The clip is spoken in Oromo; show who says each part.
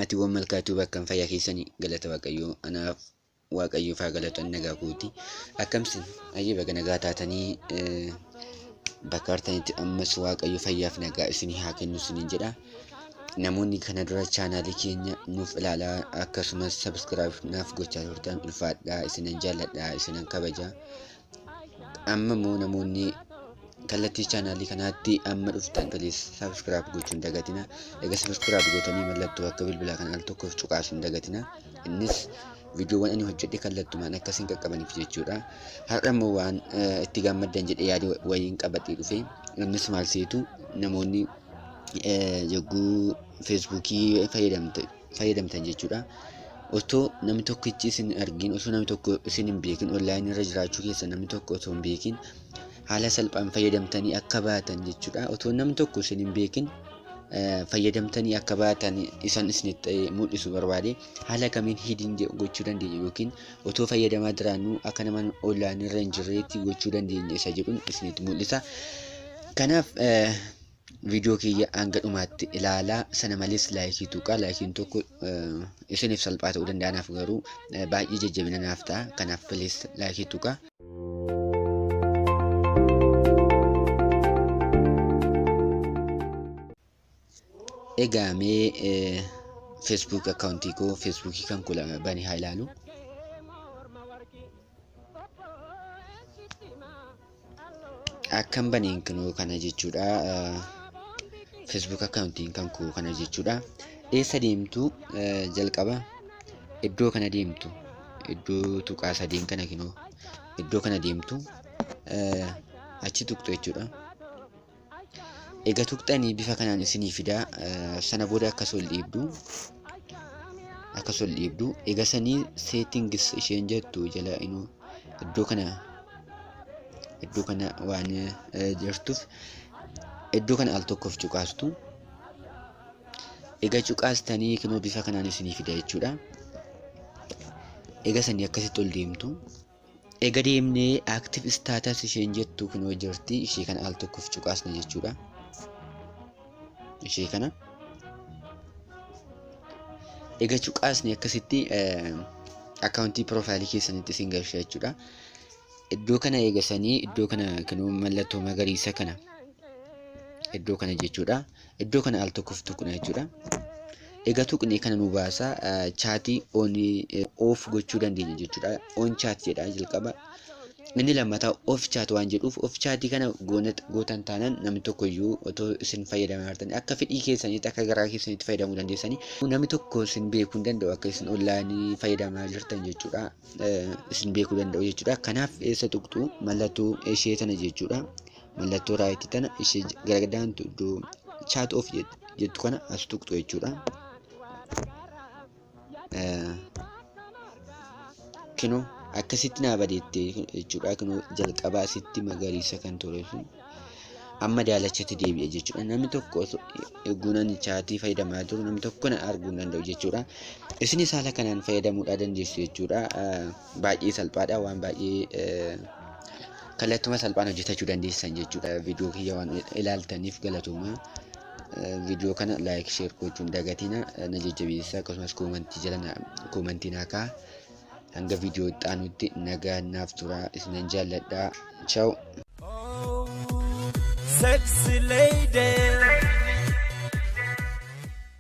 Speaker 1: Maatiiwwan Malkaatuu bakkan fayyaa keessanii galata Waaqayyoo anaaf Waaqayyoof haa galatu ani nagaa kooti. Akkamsin ayyee baga nagaa taatanii bakka artanitti ammas Waaqayyo fayyaaf nagaa isinii haa kennu isiniin jedha. Namoonni kana dura chaanaalii keenya nuuf ilaalaa akkasumas subscribe naaf gochaa turtan ulfaadhaa isinan jaalladha isinan kabaja. Amma immoo namoonni kallattii chaanaalii kanaatti amma dhuftan please subscribe gochuu hin dagatina. Egaa subscribe gootanii mallattoo akka bilbilaa kan al tokkoof cuqaasuu hin dagatina. Innis viidiyoowwan ani hojjedhe kallattumaan akka isin qaqqabaniif jechuudha. Har'a immoo waan itti gammaddan jedhee yaada wayiin qabadhee dhufe. Innis maal seetu namoonni yogguu feesbuukii fayyadamtan jechuudha. Otoo namni tokkichi isin argin, osoo namni tokko isin hin beekin, onlaayinii irra jiraachuu keessa namni tokko otoo hin beekin haala salphaan fayyadamtanii akka baatan jechuudha. Otoo namni tokko isin hin beekin fayyadamtanii akka baatan isan isinitti mul'isu barbaade haala kamiin hidden gochuu dandeenya yookiin otoo fayyadamaa jiraannu akka nama onlaayinii irra hin jirreetti gochuu dandeenya isa jedhuun isinitti mul'isa. Kanaaf viidiyoo kiyya hanga dhumaatti ilaalaa. Sana malees laayikii tuqaa. Laayikiin tokko isiniif salphaa ta'uu danda'a, naaf garuu baay'ee jajjabina naaf ta'a. Kanaaf please laayikii tuqaa. Egaa mee Facebook akkaawuntii koo Facebookii kan koo bani haa ilaalu. Akkan baneen kunoo kana jechuudha. Facebook akkaawuntiin kan koo kana jechuudha. Eessa deemtu jalqaba iddoo kana deemtu iddoo tuqaa sadeen kana kinoo iddoo kana deemtu achi tuqxu jechuudha. Egaa tuqxanii bifa kanaan isinii fida. Sana booda akkas ol dhiibdu. Akkas ol dhiibdu. Egaa sanii settings isheen jettu jala inuu iddoo kana waan jirtuuf iddoo kana al tokkoof cuqaastu. Egaa cuqaastanii kinoo bifa kanaan isinii fida jechuudha. Egaa sanii akkasitti ol deemtu. Egaa deemnee active status isheen jettu kunoo jirti. Ishee kana al tokkoof cuqaasna jechuudha. Ishee kana. Egaa cuqaasni akkasitti akkaawuntii piroofaayilii keessanitti isin galcha jechuudha. Iddoo kana eegasanii iddoo kana kunoo mallattoo magariisa kana iddoo kana jechuudha. Iddoo kana al tokkoof tuqna jechuudha. Egaa tuqnee kana nu baasa chaatii on off gochuu dandeenya jechuudha. On chat jedha jalqaba. Inni lammataa off chat waan jedhuuf off chatii kana gootan taanaan namni tokko iyyuu otoo isin fayyadamaa jirtan akka fedhii keessaniitti akka garaa keessaniitti fayyadamuu dandeessanii namni tokko isin beekuu hin danda'u akka isin onlaayinii fayyadamaa jirtan jechuudha. Isin beekuu danda'u jechuudha. Kanaaf eessa tuqxu mallattoo ishee tana jechuudha. Mallattoo raayitii tana ishee garagadaantu iddoo chat off jettu kana as tuqxu jechuudha. Kinoo akkasitti naa badeette jechuudha. Kinoo jalqaba asitti magariisa kan ture sun amma daalachatti deebi'e jechuudha. Namni tokko eeguu ani chaatii fayyadamaa jiru namni tokko na arguu hin danda'u jechuudha. Isinis haala kanaan fayyadamuudhaa dandeessu jechuudha. Baay'ee salphaadha waan baay'ee kallattuma salphaan hojjetachuu dandeessan jechuudha. Viidiyoo kiyya waan ilaaltaniif galatooma. Viidiyoo kana like share gochuun dagatina na jajjabeessa akkasumas koomantii jala koomantii naa ka'a. Hanga viidiyoo itti aanutti nagaa naaf tura isinan jaalladha. Ciao.
Speaker 2: Sexy lady.